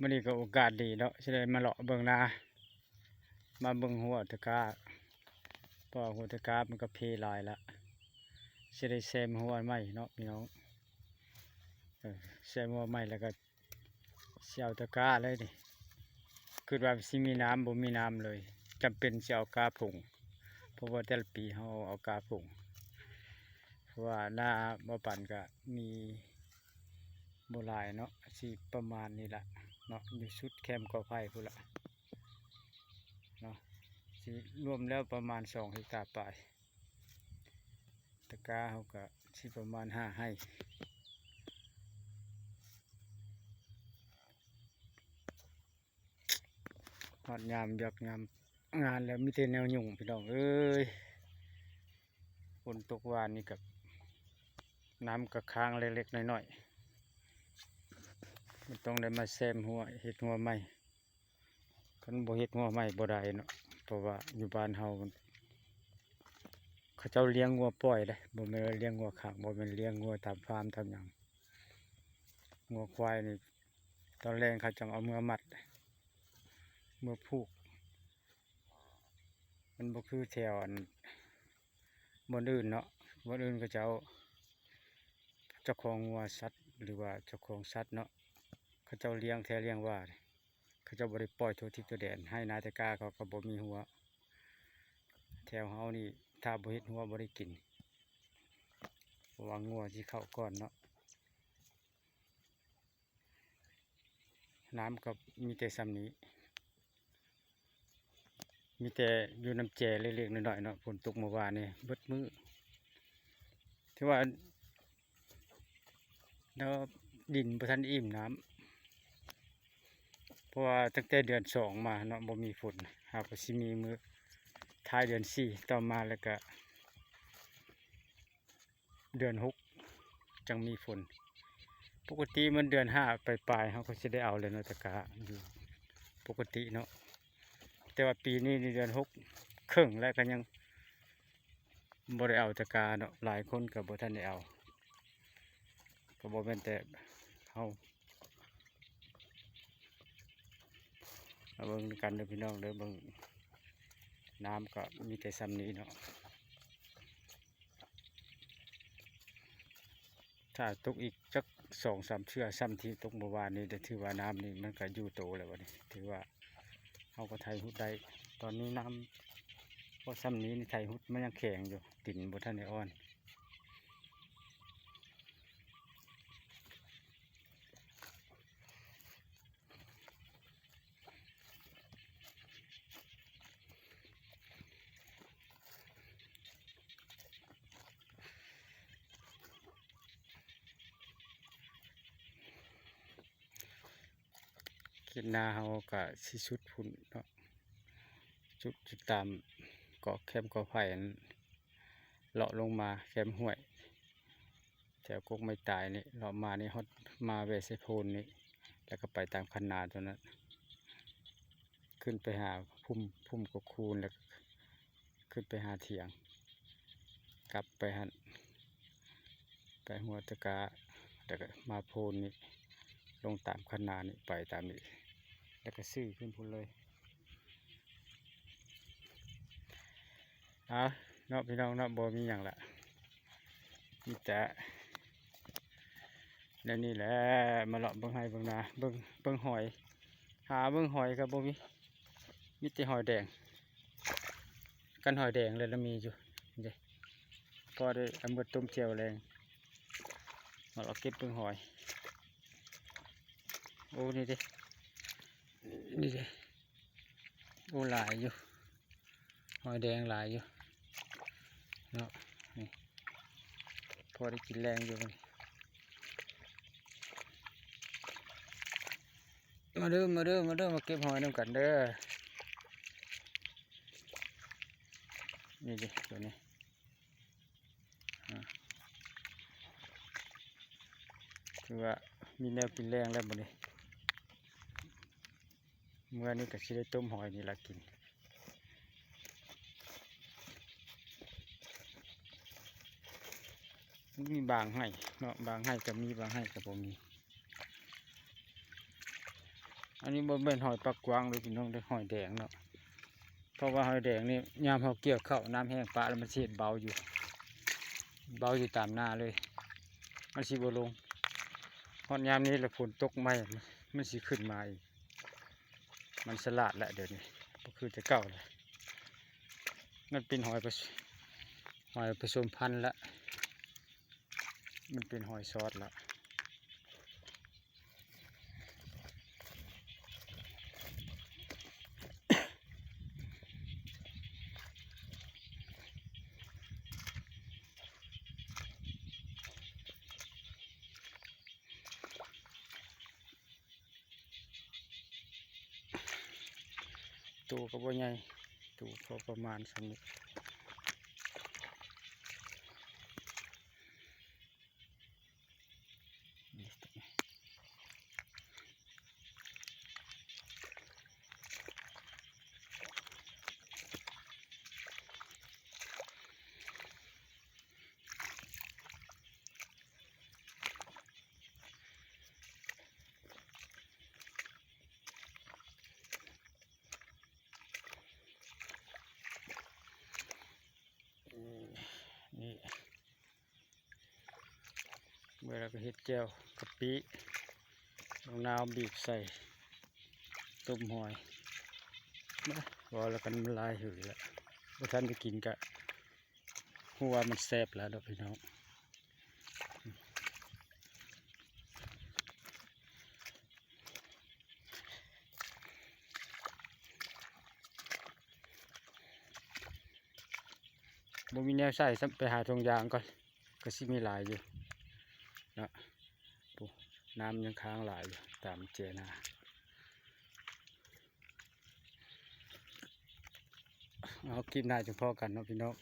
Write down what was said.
ມື້ນີ້ກໍໂອກາດດີເນາະ ຊິໄດ້ມາເລາະເບິ່ງນາ ມາເບິ່ງຮົ້ວຕະກ້າ ເພາະວ່າຮົ້ວຕະກ້າມັນກໍເພຫຼາຍລະ ຊິໄດ້ແຊມຮົ້ວໃໝ່ເນາະພີ່ນ້ອງ. ເອີ ແຊມຮົ້ວໃໝ່ແລ້ວກໍຊິເອົາຕະກ້າເລີຍນີ້ ຄິດວ່າຊິມີນ້ຳ ບໍ່ມີນ້ຳເລີຍ ຈຳເປັນຊິເອົາກ້າຜົງ ເພາະວ່າແຕ່ລະປີເຮົາເອົາກ້າຜົງ ເພາະວ່ານາບ່າວປັນກໍມີ ບໍ່ຫຼາຍເນາະ ຊິປະມານນີ້ລະເນາະ ຢູ່ສຸດແຄມກໍໄຜ່ພຸ້ນລະເນາະ ຊິລວມແລ້ວປະມານສອງເຮັກຕາປາຍ ຕະກ້າເຮົາກະຊິປະມານຫ້າໄຮ່. ຮອດຍາມວຽກຍາມງານແລ້ວ ມີແຕ່ແນວຫຍຸ້ງພີ່ນ້ອງເອີຍ. ຝົນຕົກວານນີ້ກໍ ນ້ຳກໍຄ້າງເລັກໆນ້ອຍໆ ມັນຕ້ອງໄດ້ມາແຊມຮົ້ວ ເຮັດຮົ້ວໃໝ່. ຄັນບໍ່ເຮັດຮົ້ວໃໝ່ບໍ່ໄດ້ເນາະ ເພາະວ່າຢູ່ບ້ານເຮົາ ເຂົາເຈົ້າລ້ຽງງົວປ່ອຍເດ້ ບໍ່ແມ່ນວ່າລ້ຽງງົວຂັງ ບໍ່ແມ່ນລ້ຽງງົວຕາມຟາມຕາມຫຍັງ. ງົວຄວາຍນີ້ ຕອນແລງເຂົາຈັ່ງເອົາເມືອມັດ ເມືອຜູກ. ມັນບໍ່ຄືແຖວອັນ ບ່ອນອື່ນເນາະ ບ່ອນອື່ນເຂົາເຈົ້າ ເຈົ້າຂອງງົວສັດ ຫຼືວ່າເຈົ້າຂອງສັດເນາະ ເຂົາເຈົ້າລ້ຽງແທ້ລ້ຽງວ່າ ເຂົາເຈົ້າບໍ່ໄດ້ປ່ອຍທົ່ວທິດທົ່ວແດນ ໄຮ່ນາແຕ່ກ້າເຂົາກໍບໍ່ມີຮົ້ວ. ແຖວເຮົານີ້ ຖ້າບໍ່ເຮັດຮົ້ວບໍ່ໄດ້ກິນ ເພາະວ່າງົວຊິເຂົ້າກ່ອນເນາະ. ນ້ຳກໍມີແຕ່ສ່ຳນີ້ ມີແຕ່ຢູ່ນຳແຈເລັກໆນ້ອຍໆເນາະ. ຝົນຕົກເມື່ອວານນີ້ເບິດມື້ ຖືວ່າ ແລ້ວດິນບໍ່ທັນອີ່ມນ້ຳ ເພາະວ່າຕັ້ງແຕ່ເດືອນສອງມາເນາະ ບໍ່ມີຝົນ ຫາກວ່າຊິມີມື້ທ້າຍເດືອນສີ່ຕໍ່ມາ ແລ້ວກະ ເດືອນຫົກຈັ່ງມີຝົນ. ປົກກະຕິມັນເດືອນຫ້າປາຍໆ ເຮົາກໍຊິໄດ້ເອົາແລ້ວເນາະ ຕະກ້າຢູ່ປົກກະຕິເນາະ. ແຕ່ວ່າປີນີ້ນີ້ເດືອນຫົກເຄິ່ງແລ້ວ ກໍຍັງບໍ່ໄດ້ເອົາຕະກ້າເນາະ. ຫຼາຍຄົນກໍບໍ່ທັນໄດ້ເອົາ ກໍບໍ່ແມ່ນແຕ່ເຮົາ. ມາເບິ່ງນຳກັນເດີພີ່ນ້ອງເດີ ເບິ່ງ ນ້ຳກໍມີແຕ່ສ່ຳນີ້ເນາະ. ຖ້າຕົກອີກຈັກສອງສາມເທື່ອ ສ່ຳທີ່ຕົກເມື່ອວານນີ້ ຖືວ່ານ້ຳນີ້ມັນກໍຢູ່ໂຕແລ້ວ. ບັດນີ້ຖືວ່າເຮົາກໍໄຖຫຸດໄດ້. ຕອນນີ້ນ້ຳພໍສ່ຳນີ້ນີ້ ໄຖຫຸດມັນຍັງແຂງຢູ່ ດິນບໍ່ທັນໄດ້ອ່ອນ. ເຂດນາເຮົາກະຊິສຸດພຸ້ນເນາະ ສຸດຢູ່ຕາມເກາະແຄມກໍໄຜ່ຫັ້ນ ເລາະລົງມາແຄມຫ້ວຍ ແຖວກົກໄມ້ຕາຍນີ້ ເລາະມານີ້ ຮອດມາແວ່ໃສ່ໂພນນີ້ ແລ້ວກໍໄປຕາມຄັນນາຕົວນັ້ນ ຂຶ້ນໄປຫາພຸ່ມ ພຸ່ມກໍຄູນ ແລ້ວກໍຂຶ້ນໄປຫາຖຽງ ກັບໄປຫັ້ນ ໄປຫົວຕະກາ ແລ້ວກໍມາໂພນນີ້ ລົງຕາມຄັນນານີ້ ໄປຕາມນີ້ ແລ້ວກໍຊື່ຂຶ້ນພຸ້ນເລີຍ. ເອົາເນາະ ພີ່ນ້ອງເນາະ ບໍ່ມີຫຍັງລະ ມີແຕ່ແນວນີ້ແຫຼະ ມາເລາະເບິ່ງໄຮ່ເບິ່ງນາ ເບິ່ງ ເບິ່ງຫອຍ ຫາເບິ່ງຫອຍກໍບໍ່ມີ ມີແຕ່ຫອຍແດງ. ຄັນຫອຍແດງແລ້ວລະມີຢູ່ເດ້ ພໍໄດ້ເອົາມາຕົ້ມແຈ່ວແລງ ມາເລາະເກັບເບິ່ງຫອຍ. ໂອ້ ນີ້ເດ້ ນີ້ເດ້ ໂອ້ ຫຼາຍຢູ່ ຫອຍແດງຫຼາຍຢູ່ເນາະ ນີ້ ພໍໄດ້ກິນແລງຢູ່. ມາເດີ ມາເດີ ມາເດີ ມາເກັບຫອຍນຳກັນເດີ. ນີ້ເດ້ ຕົວນີ້ ອາ ຄືວ່າມີແນວກິນແລງແລ້ວບັດນີ້ ເມື່ອນີ້ກໍຊິໄດ້ຕົ້ມຫອຍນີ້ລະກິນ. ມີບາງໄຮ່ເນາະ ບາງໄຮ່ກໍມີ ບາງໄຮ່ກໍບໍ່ມີ. ອັນນີ້ບໍ່ແມ່ນຫອຍປາກກວາງເດີພີ່ນ້ອງເດີ ຫອຍແດງເນາະ. ເພາະວ່າຫອຍແດງນີ້ຍາມເຮົາກ່ຽວເຂົ້າ ນ້ຳແຫ້ງປະແລ້ວມັນຊິເຮັດເບົາຢູ່ ເບົາຢູ່ຕາມໜ້າເລີຍ ມັນຊິບໍ່ລົງ. ຮອດຍາມນີ້ລະຝົນຕົກໃໝ່ ມັນຊິຂຶ້ນມາອີກ. ມັນສະຫຼາດແລ້ວດຽວນີ້ ບໍ່ຄືແຕ່ເກົ່າແລ້ວ. ມັນເປັນຫອຍປະ ຫອຍປະສົມພັນແລ້ວ ມັນເປັນຫອຍຊອດແລ້ວ. ໂຕກໍບໍ່ໃຫຍ່ ໂຕພໍປະມານສ່ຳນີ້. ນີ້ ເມື່ອແລ້ວກໍເຮັດແຈ່ວກະປິ ບັກນາວບີບໃສ່ ຕົ້ມຫອຍ. ເວົ້າແລ້ວກັນນ້ຳລາຍຫືຍແລ້ວ ບໍ່ທັນໄດ້ກິນກະຮູ້ວ່າມັນແຊບແລ້ວເນາະພີ່ນ້ອງ. ບໍ່ມີແນວໃສ່ຊ້ຳ ໄປຫາຖົງຢາງກ່ອນ ກໍຊິມີຫຼາຍຢູ່ເນາະ. ໂອ້ ນ້ຳຍັງຄ້າງຫຼາຍຢູ່ຕາມເຈນາ. ເອົາ ຄລິບໜ້າຈັ່ງພໍ້ກັນເນາະພີ່ນ້ອງ.